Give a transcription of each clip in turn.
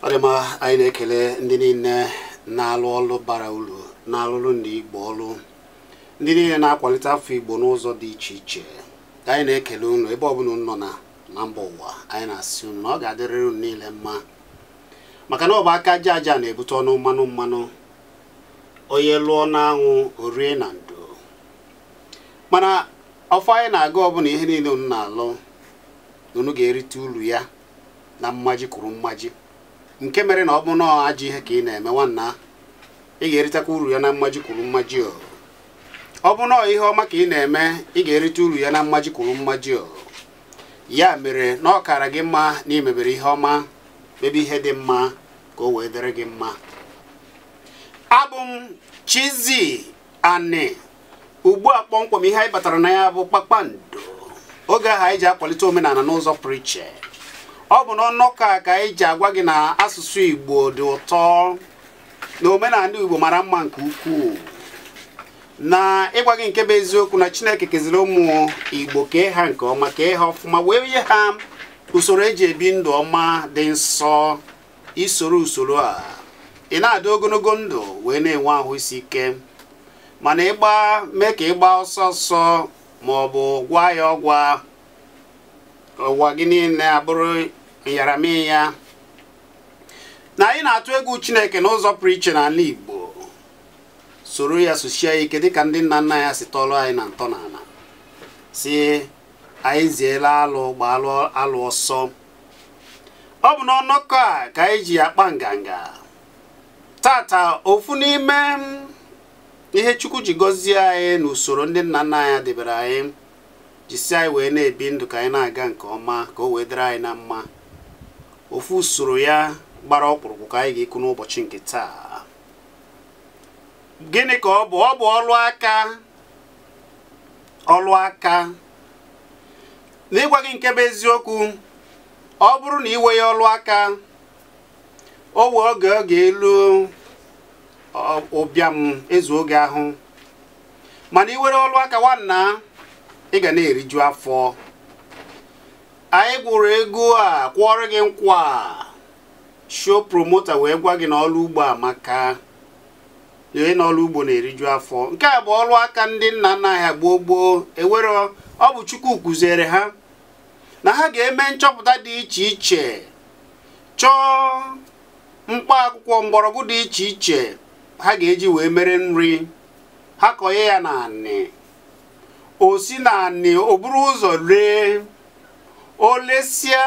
Ọ dị mma, anyị na-ekele ndị niile na-alụ ọlụ bara uru, na-alụrụ ndị Igbo ọlụ, ndị niile na-akwalite afọ Igbo n'ụzọ dị iche iche. Anyị na-ekele unu ebe ọbụla unu nọ na mba ụwa. Anyị na-asị unu na ọ ga-adịrịrị unu niile mma, maka na ọ bụ aka aja aja na-ebute ọnụ mmanụ mmanụ. Onye lụọ n'anwụ o rie na ndo. Mana ọfọ anyị na-aga ọbụla ihe niile unu na-alụ, unu ga-erite uru ya na mmaji kwuru mmaji. Nke mere na ọ bụ nọọ ajọ ihe ka ị na-eme nwanna, ị ga-eritekwa uru ya na mmaji kwuru mmaji. Ọ bụ nọọ ihe ọma ka ị na-eme, ị ga-erite uru ya na mmaji kwuru mmaji. Ya mere na ọ kara gị mma na imebere ihe ọma, mebe ihe dị mma ka o wee dịrị gị mma. Abụ m Chizzy Ani. Ugbu a kpọmkwem ihe anyị batara na ya bụ Kpakpando, oge ahụ anyị ji akwalite omenala n'ụzọ pụrụ iche. Ọ bụ n'ọnụka ka anyị ji agwa gị na asụsụ Igbo dị ụtọ, na omenala Igbo mara mma nke ukwuu, na ịgwa gị nke bụ eziokwu na Chineke keziri ụmụ Igbo kee ha nke ọma, kee ha ọfụma, wee nye ha usoro eji ebi ndụ ọma dị nsọ. Isoro usoro a, ị na-adị ogologo ndụ wee na-enwe ahụ isi ike. Mana ịgba mee ka ịgba ọsọ ọsọ ma ọ bụ gwa ya ọgwa, ụwa gị niile abụrụ nyaramịya. Na anyị na-atụ egwu Chineke n'ụzọ pụrụ iche n'ala Igbo. Soro ya sochie ike dịka ndị nna nna ya si tọrọ anyị na ntọala, si anyị ziela alụ gbaalụ alụ ọsọ. Ọ bụ n'ọnọkọ a ka anyị ji akpa nganga tata. Ofu n'ime ihe Chukwu ji gọzie anyị n'usoro ndị nna nna anyị debere anyị, jisi anyị wee na-ebi ndụ ka anyị na-aga nke ọma, ka o wee dịrị anyị na mma. Ofu usoro ya gbara ọkpụrụkpụ ka anyị ga-ekwu n'ụbọchị nke taa. Gịnị ka ọ bụ? Ọ bụ ọlụ aka. Ọlụ aka. N'ịgwa gị nke bụ eziokwu, ọ bụrụ na iwe ya ọlụ aka, o wee oge ọ ga-elu ụbịam ezu oge ahụ. Mana iwere ọlụ aka nwanna, ị ga na-eriju afọ. Anyị gwụrụ ego a kwụọrọ gị nkwa, show promoter wee gwa gị na ọlụ ugbo amaka, onye na ọlụ ugbo na-eriju afọ. Nke a bụ ọlụ aka ndị nna nna ha gboo gboo. Ewere ọ bụ Chukwu kụziere ha na ha ga-eme nchọpụta dị iche iche, chọọ mkpa akwụkwọ mgbọrọgwụ dị iche iche ha ga-eji wee mere nri. Ha kọnye ya n'anị, o si n'anị o buru ụzọ ree, o lesịa.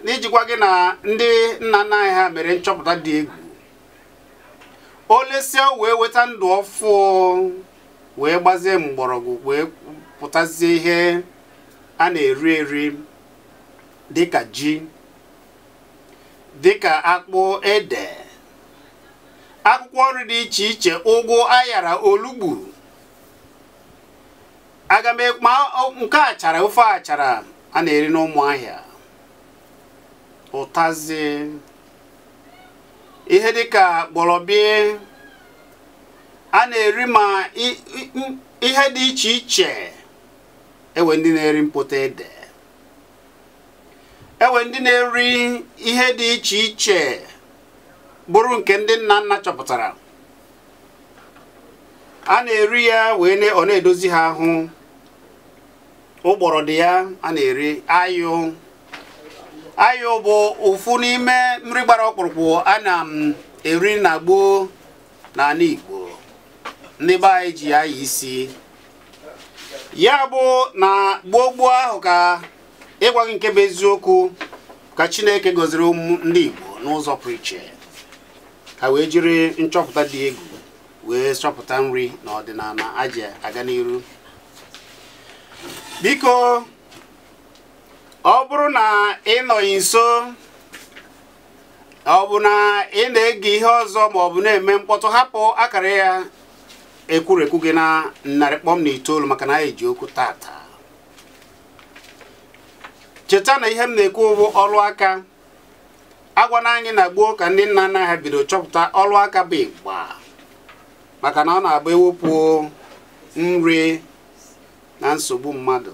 Na ijikwa gị na ndị nna nna anyị ha mere nchọpụta dị egwu, o lesịa wee weta ndụ ọfụ, wee gbazie mgbọrọgwụ, wee pụtazie ihe a na-eri eri dịka ji, dịka akpụ, ede, akwụkwọ nri dị iche iche, ụgụ, ayara, olugbu. Aga m ma nke achara, ofe achara a na-eri n'ụmụahịa, ụtazi, ihe dịka gbọrọbie a na-eri, ma ihe dị iche iche. Ewe ndị na-eri mpụta ede. Ewe ndị na-eri ihe dị iche iche bụrụ nke ndị nna nna chọpụtara. A na-eri ya wee ọ na-edozi ha ahụ. Ụgbọrọ dị ya, a na-eri ayụ. Ayụ bụ ofu n'ime nri gbara ọkpụrụkpụ a na-eri na gboo n'ala Igbo. Ndị be anyị ji ya isi. Ya bụ na gboo gboo ahụ ka ịgwa gị nke bụ eziokwu ka Chineke gọziri ụmụ ndị Igbo n'ụzọ pụrụ iche, ka wee jiri nchọpụta dị egwu wee chọpụta nri na ọdịnala aji aga n'iru. Biko, ọ bụrụ na ị nọghị nso, ọ bụ na ị na-ege ihe ọzọ ma ọ bụ na-eme mkpọtụ, hapụ akara ya ekwurekwu gị na 100.9 maka na anyị ji okwu tata. Cheta na ihe m na-ekwu bụ ọrụ aka. Agwana anyị na gboo ka ndị nna nna ha bido chọpụta ọrụ aka bụ ịgba, maka na ọ na-abụ ewepụ nri na nsogbu mmadụ.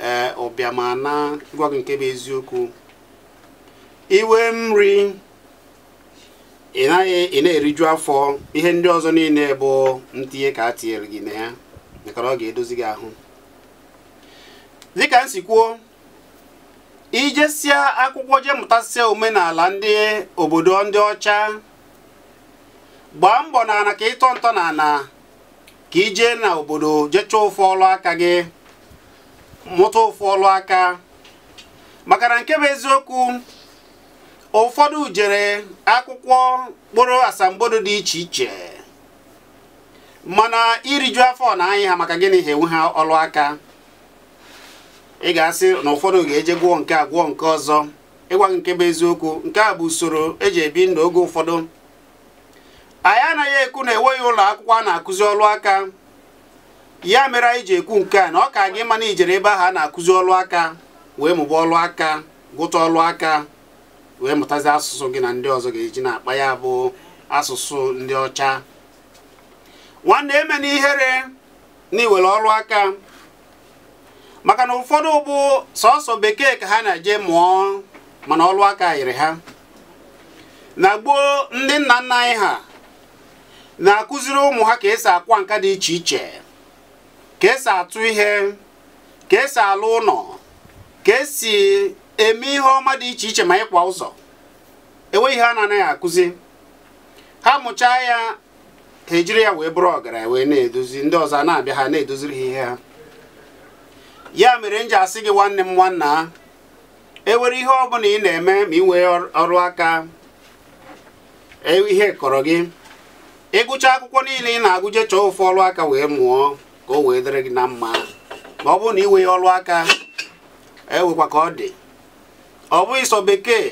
Ee, ụbịam na gwa gị nke bụ eziokwu, iwe nri ị naghị ị na-eriju afọ, ihe ndị ọzọ niile bụ ntinye ka a tinyere gị na ya, maka na ọ ga-edozi gị ahụ. Dịka m si kwuo, ijesia akwụkwọ jee mụtasịa omenala ndị obodo ndị ọcha, gbaa mbọ n'ala ka ịtọ ntọ n'ala ka ije na obodo jee chọọ ofu ọrụ aka gị, mụta ofu ọrụ aka. Maka na nke bụ eziokwu, ụfọdụ jere akwụkwọ kpụrụ asambodo dị iche iche, mana iriju afọ na anyị ha maka gịnị ha enwe ha ọrụ aka. Ị ga-asị na ụfọdụ ga-eje gwụọ nke a gwụọ nke ọzọ. Ịgwa gị nke bụ eziokwu, nke a bụ usoro eji ebi ndụ oge ụfọdụ. Anyị anaghị ekwu na enweghị ụlọ akwụkwọ a na-akụzi ọrụ aka. Ya mere anyị ji ekwu nke a na ọ ka gị mana ijere ebe ahụ a na-akụzi ọrụ aka wee mụba ọrụ aka, gụta ọrụ aka, wee mụtazi asụsụ gị na ndị ọzọ ga-eji na-akpa, ya bụ asụsụ ndị ọcha. Nwanne, eme na ihere na iwere ọrụ aka, maka na ụfọdụ bụ sọsọ bekee ka ha na-eje mụọ, mana ọrụ aka yiri ha. Na gboo, ndị nna nna anyị ha na-akụziri ụmụ ha ka esi akwa nka dị iche iche, ka esi atụ ihe, ka esi alụ ụlọ, ka esi eme ihe ọma dị iche iche, ma ịkwa ụzọ. Enweghị ihe a na-anaghị akụzi ha. Mụchaa ya, ha ejiri ya wee bụrụ ọgaranya, wee na-edozi ndị ọzọ a na-abịa ha na-edoziri ha ihe ha. Ya mere m ji asị gị nwanne m nwanna, ewere ihe ọbụla ị na-eme ma ị nwee ọrụ aka, ihe kọrọ gị, ịgụcha akwụkwọ niile ị na-agụje, chọọ ofu ọrụ aka wee mụọ ka o wee dịrị gị na mma. Ma ọ bụrụ na ị nweghị ọrụ aka, ewekwa ka ọ dị. Ọ bụghị sọ bekee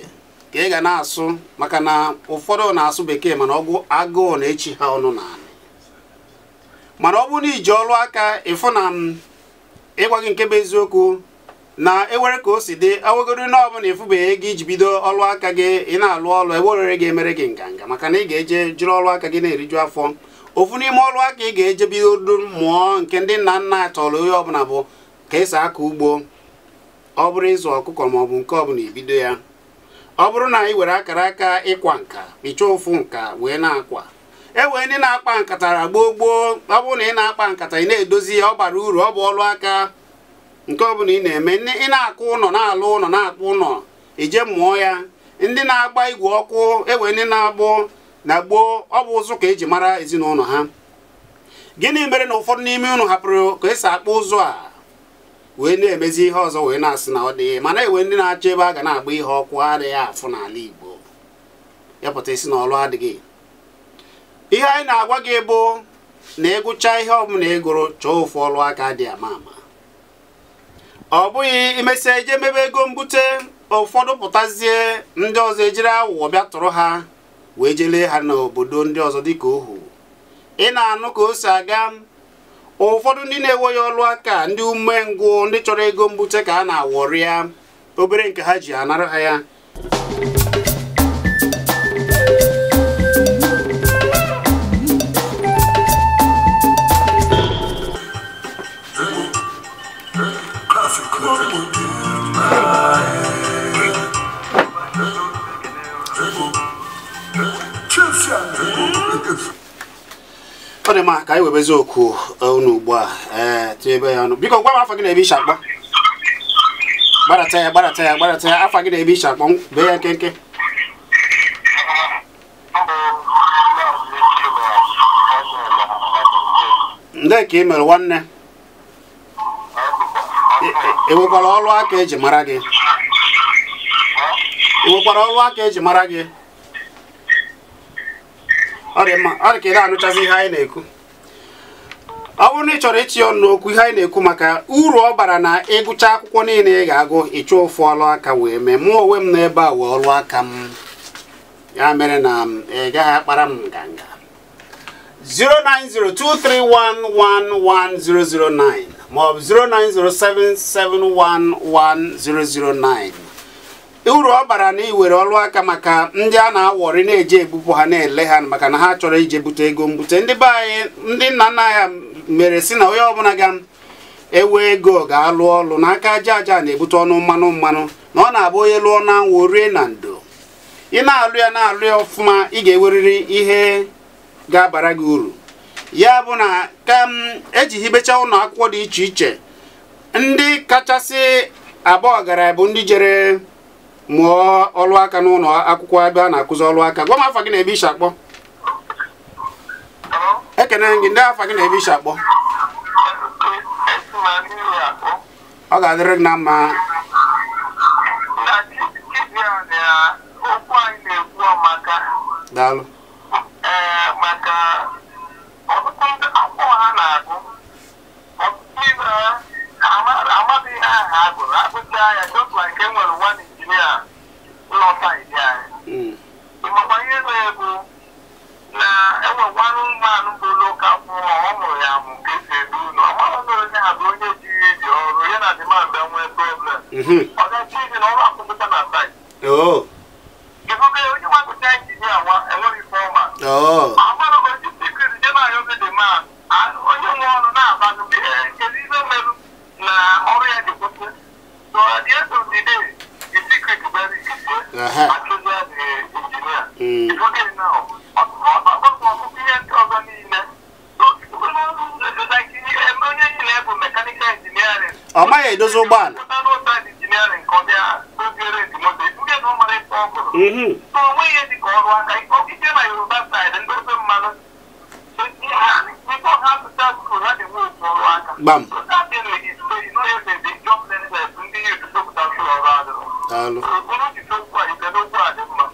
ka ị ga na-asụ, maka na ụfọdụ na-asụ bekee mana ọgwụ agụụ na-echi ha ọnụ n'ala. Mana ọ bụrụ na iji ọrụ aka, ịfụ na m ịgwa gị nke bụ eziokwu na ewere ka o si dị, awegoro na ọbụla ịfụbeghị ego iji bido ọrụ aka gị, ị na-alụ ọrụ ewere gị emere gị nganga, maka na ị ga-eje jiri ọrụ aka gị na-eriju afọ. Ofu n'ime ọrụ aka ị ga-eje bido mụọ nke ndị nna nna tọrọ onye ọbụla bụ ka esi akọ ugbo. Ọ bụrụ ịzụ ọkụkọ ma ọ bụ nke ọbụla, ibido ya. Ọ bụrụ na ị were akara aka ịkwa nka, ịchọ ofu nka wee na-akwa. E wee ndị na-akpa nkatara gboo gboo, ọ bụrụ na ị na-akpa nkata ị na-edozi ya, ọ bara uru, ọ bụ ọrụ aka. Nke ọbụla ị na-eme, ị na-akụ ụlọ, na-alụ ụlọ, na-akpụ ụlọ, ije mụọ ya. Ndị na-agba igwe ọkụ, ewe ndị na-agbụ na gboo, ọ bụ ụzụ ka eji mara ezinụlọ ha. Gịnị mere na ụfọdụ n'ime unu hapụrụ ka esi akpụ ụzụ a wee na-emezi ihe ọzọ wee na-asị na ọ dịghị? Mana ewe ndị na-achọ ebe a ga na-agba ihe ọkụ adịghị afụ n'ala Igbo, ya pụta isi na ọrụ adịghị. Ihe anyị na-agwa gị bụ na ịgụcha ihe ọbụla ị gụrụ, chọọ ofu ọrụ aka dị ama ama. Ọ bụghị imesịa ije mebe ego mbute, ụfọdụ pụtazie ndị ọzọ ejiri aghụghọ bịa tụrụ ha wee jelee ha n'obodo ndị ọzọ dịka ohu. Ị na-anụ ka o si aga. Ụfọdụ ndị na-enweghị ọrụ aka, ndị umengwụ, ndị chọrọ ego mbute ka a na-awọrị ya obere nke ha ji anara ha ya. Classic. Ọ dị mma ka anyị webezi oku unu ugbu a. Ee, tinyebe ya ọnụ. Biko gwa m afa gị na ebe ishi akpọ. Gbadata ya, gbadata ya, gbadata ya. Afa gị na ebe ishi akpọ, bee ya nkenke. Ndị ka ị mere nwanne, ị nwekwara ọrụ aka eji mara gị? Ị nwekwara ọrụ aka eji mara gị? Ọ dị mma, ọ dị ka ị na-anụchazi ihe anyị na-ekwu. Ọ bụrụ na ị chọrọ itinye ọnụ n'okwu ihe anyị na-ekwu maka uru ọ bara na ịgụcha akwụkwọ niile ị ga-agụ, ịchọ ofu ọrụ aka wee mee. Mụ onwe m n'ebe a wee ọrụ aka m, ya mere na ị gaghị akpara m nganga. 09023111009 maọbụ 09077111009. Uru ọ bara na iwere ọrụ aka maka ndị a na-awọrị na-eje ebupụ ha na-ele ha maka na ha chọrọ ije bute ego mbute. Ndị be anyị, ndị nna nna ha mere si na onye ọbụla ga-ewe ego ga-alụ ọlụ n'aka aja aja na-ebute ọnụ mmanụ mmanụ, na ọ na-abụ onye lụọ na anwụ rie na ndo. Ị na-alụ ya na-alụ ya ọfụma, ị ga-ewerịrị ihe ga-abara gị uru. Ya bụ na ka m eji hibecha ụlọ akwụkwọ dị iche iche, ndị kachasị abụọ gara bụ ndị jere mụọ ọrụ aka n'ụlọ akwụkwọ ebe a na-akụzi ọrụ aka. Gwa m afa gị na ebe ishi akpọ. Ekene gị, ndị afa gị na ebe ishi akpọ. Ọ ga-adịrị gị na mma. Daalụ. Maka ọtụtụ ndị akwụkwọ ha na-agụ, ọtụtụ n'ime ha amaghị ihe ahụ ha gụrụ. Agụchaa ya, just like e nwere one engineer nọ side anyị. Ịmakwa ihe na-ebu na enwe one man bụ local ọ mụrụ ya amụ ka esi ebu ụlọ. Ọ mara na onye ha bụ onye ji iji ọrụ ya na demand nwee problem. Ọ ga-echi iji na ọrụ akwụkwọ na site. Ịhụgo onye nwagụcha injinia nwa enweghị ife ọma. Amara oji secret je na-ayọzi demand. Onye nwe ọrụ na-agbanụ kedu ihe merụ na ọrụ ya ji kwụsị. So at the end of the day, the secret very easy. Achụzia the engineer. Ịhụgo now, ọtụtụ ihe ndị ọzọ niile. Onye niile bụ mechanical engineering. Ọ maghị edozi ụgbọala. Engineering ka ọ bịa doziere moto. Ịhụgo na ọ mara ife ọ gụrụ. So onwe ihe dị ka ọrụ aka ije na Yoruba side ndị ofe mmanụ before ha pụta school ha ga-enwe otu ọrụ aka. Gbam. Daalụ.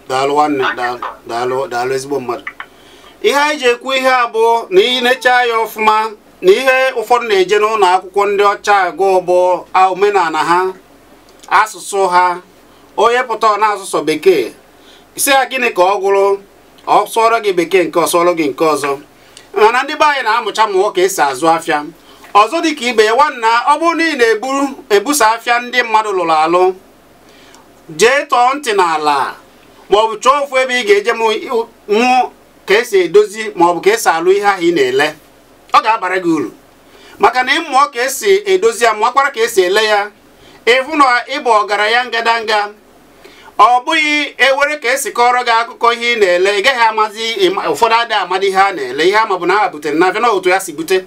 Daalụ nwanne, daalụ, daalụ ezigbo mmadụ. Ihe anyị ji ekwu ihe a bụ na ị na-eche ya ọfụma na ihe ụfọdụ na-eje n'ụlọ akwụkwọ ndị ọcha agụ bụ omenala ha, asụsụ ha. Onye pụta ọ na-asụsụ bekee, sị ya gịnị ka ọ gụrụ, ọ sụọrọ gị bekee nke ọ sụọrọ gị nke ọzọ. Mana ndị be anyị na-amụcha mụọ ka esi azụ afịa. Ọzọ dị ka ibe ya, nwanna, ọ bụrụ na ị na-ebuso afịa ndị mmadụ lụrụ alụ, jee tọọ ntị n'ala maọbụ chọọ ofu ebe ị ga-eje mụ ka esi edozi maọbụ ka esi alụ ihe ahụ ị na-ele. Ọ ga-abara gị uru maka na ịmụọ ka esi edozi ya, mụọkwara ka esi ele ya, ịfụ na ịbụ ọgaranya ngadanga. Ọ bụghị ewere ka esi kọrọ gị akụkọ ihe ị na-ele, ị gaghị amazi. Ụfọdụ adịghị amadị ihe a na-ele, ihe ama bụ na ha butere n'afịa na otu ya si bute.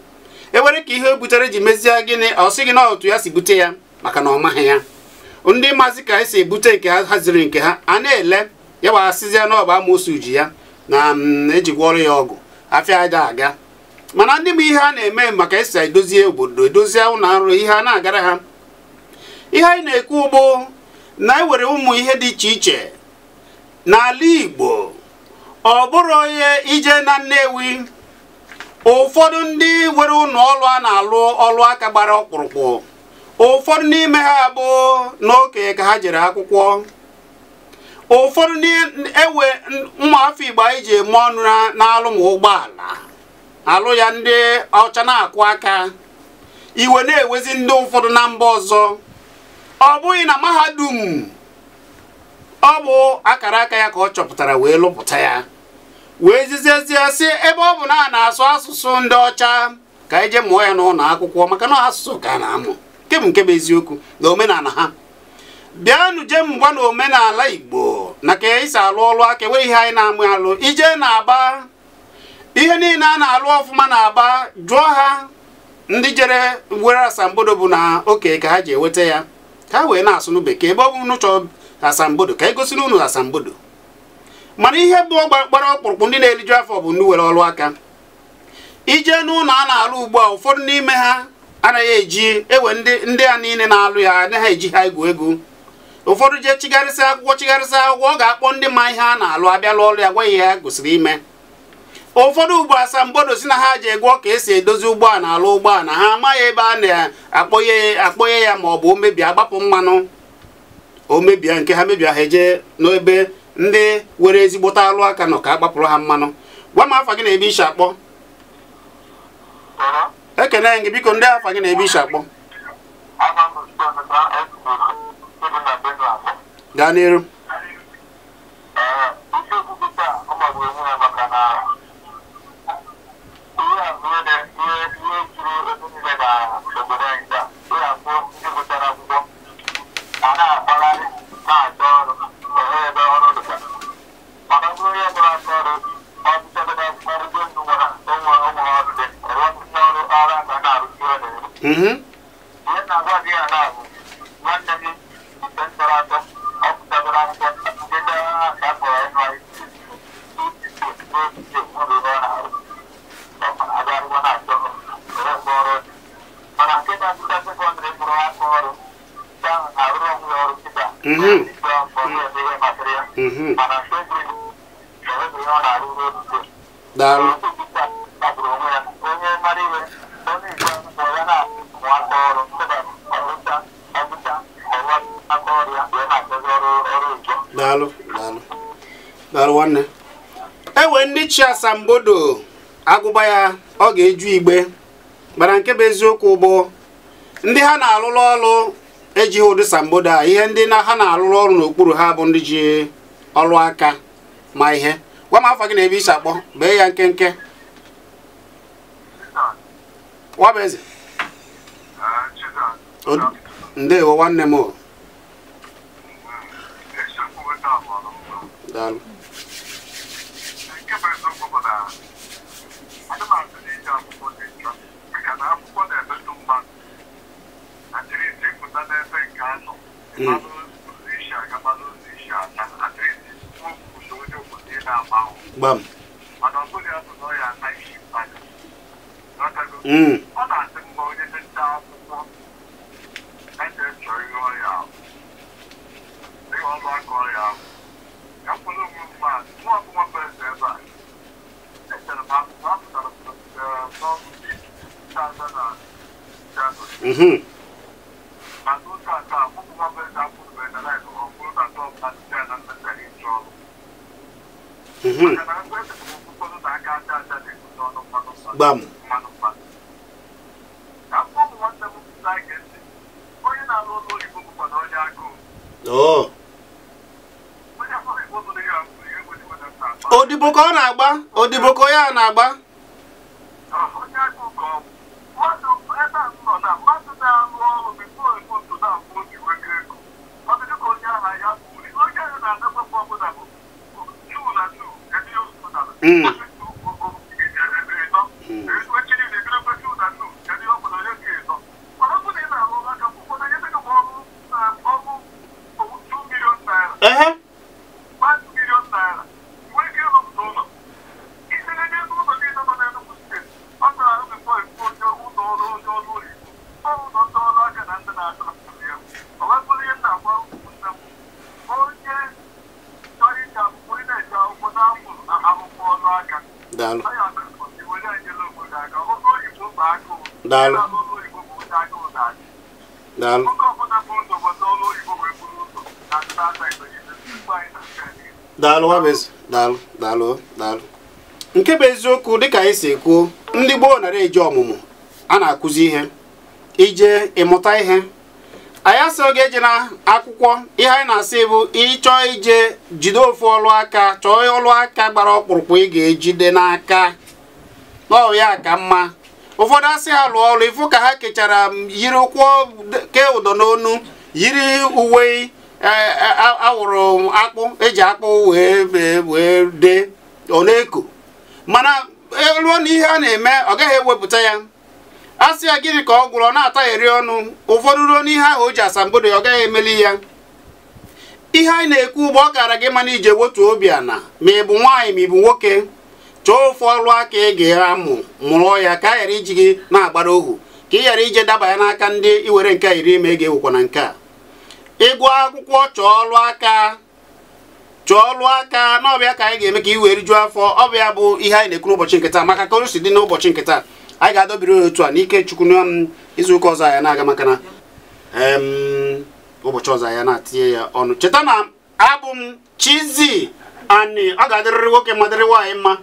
Ewere ka ihe o butere ji mezie gịnị, ọ sị gị na otu ya si bute ya maka na ọ maghị ya. Ndị mazi ka esi ebute nke ha haziri nke ha a na-ele ya, gbasịzie na ọ bụ amoosu ji ya na ejikwa ọrụ ya ọgụ afịa aja aga. Mana ndị bụ ihe a na-eme maka esi edozie obodo, edozie ụlọ ọrụ, ihe a na-agara ha. Ihe anyị na-ekwu ugbo na ewere ụmụ ihe dị iche iche n'ala Igbo. Ọ bụrụ onye ije na Nnewi, ụfọdụ ndị nwere ụlọ ọrụ a na-alụ ọrụ aka gbara ọkpụrụkpụ, ụfọdụ n'ime ha bụ n'okenye ka ha jere akwụkwọ. Ụfọdụ ewe ụmụafọ Igbo anyị ji eme ọnụ na-alụ ma ụgbọala alụ ya, ndị ọcha na-akwụ aka. Iwe na-ewezi ndị ụfọdụ na mba ọzọ. Ọ bụghị na mahadum, ọ bụ akara aka ya ka ọ chọpụtara wee lụpụta ya, wee zizezie sị ebe ọ bụ na a na-asụ asụsụ ndị ọcha ka eje mụọ ya n'ụlọ akwụkwọ, maka na asụsụ ka a na-amụ nke bụ nke bụ eziokwu na omenala ha. Bịanụ jee mgba na omenala Igbo na ka esi alụ ọrụ aka, enweghị ihe anyị na-amụ alụ. Ije na-aba niile a na-alụ ọfụma na-aba jụọ ha ndị jere were asambodo bụ na oke ka ha ji eweta ya ka ha wee na-asụ n'u bekee ebe ọ bụ unu chọọ asambodo ka egosi n'unu asambodo. Mana ihe bụ gbara ọkpụrụkpụ ndị na-eliju afọ bụ ndị were ọrụ aka. Ije n'ụlọ a na-alụ ugbu a, ụfọdụ n'ime ha anaghị eji ewe ndị a niile na-alụ ya anaghị eji ha egwu egwu. Ụfọdụ jee chigharịsị akwụkwọ ọ ga-akpọ ndị ma ihe a na-alụ abịa lụọ ọrụ ya gwa ihe ha gosiri ime. Ụfọdụ ugbu asambodo si na ha ji egwu ka esi edozi ụgbọala alụ ụgbọala ha amaghị ebe a na-akpọnye ya ma ọ bụ o mebie agbapụ mmanụ o mebie nke ha mebie ha eje n'ebe ndị were ezigbote alụ aka nọ ka agbapụrụ ha mmanụ. Gwa m afa gị na ebe ishi akpọ. Ekene gị biko, ndị afa gị na ebe ishi akpọ. Gaa n'iru. Daalụ. Daalụ, daalụ. Daalụ nwanne. Ewe ndị chi asambodo agụba ya ọ ga-eju igbe, mana nke bụ eziokwu bụ ndị ha na-alụrụ ọrụ ejighị ụdị sambodo a. Ihe ndị na ha na-alụrụ ọrụ n'okpuru ha bụ ndị ji ọrụ aka ma ihe. Gwa m afa gị na ebe isi akpọ, bee ya nkenke. Wabeze. Ndewo nwanne m. Daalụ. Gbam. Gbam. Oh. Odibo ka ọ na-agba, odibo ka ya na-agba. Daalụ. Daalụ. Daalụ. Daalụ Wabeze. Daalụ, daalụ, daalụ. Nke bụ eziokwu dịka anyị si ekwu, ndị gboo nara eji ọmụmụ a na-akụzi ihe ije ịmụta ihe. Anyị asị oge eje na akwụkwọ, ihe anyị na-asị bụ ịchọọ ije jide ofu ọlụ aka, chọọ ọlụ aka gbara ọkpụrụkpụ ị ga-ejide n'aka. Ọ ya ka mma. Ụfọdụ asị ha lụọ ọrụ ifu ka ha kechara yiri ụkwụ ke ụdọ n'onu, yiri uwe awụrụ akpụ eji akpụ wee dee ọ na-eko. Mana Ruo na ihe a na-eme ọ gaghị ewepụta ya. A sị ya gịnị ka ọ gwụrụ, ọ na-atagheri ọnụ. Ụfọdụ ruo n'ihe ahụ o ji asambodo ya, ọ gaghị emeli ya. Ihe anyị na-ekwu ugbo, ọ gara gị mana ije wetuo obi ana, ma ị bụ nwaanyị ma ị bụ nwoke, chọọ ofu ọrụ aka ị ga-amụ, mụrụọ ya, ka a ghara iji gị na-agbara ohu, ka ị ghara ije daba ya n'aka ndị iwere nke a iri ime ga-ewekwa na nke a. Ịgụ akwụkwọ, chọọ ọrụ aka, chọọ ọrụ aka n'ọbịa ka anyị ga-eme ka ị wee rijuo afọ. Ọbịa bụ ihe anyị na-ekwu n'ụbọchị nke taa. Maka ka o si dị n'ụbọchị nke taa, anyị ga-adọbiri otu a n'ike Chukwu na izu ụka ọzọ anyị na-aga, maka na ụbọchị ọzọ anyị na-atinye ya ọnụ. Cheta na abụ m Chizzy Ani. Ọ ga-adịrịrị nwoke mma, dịrị nwaanyị mma.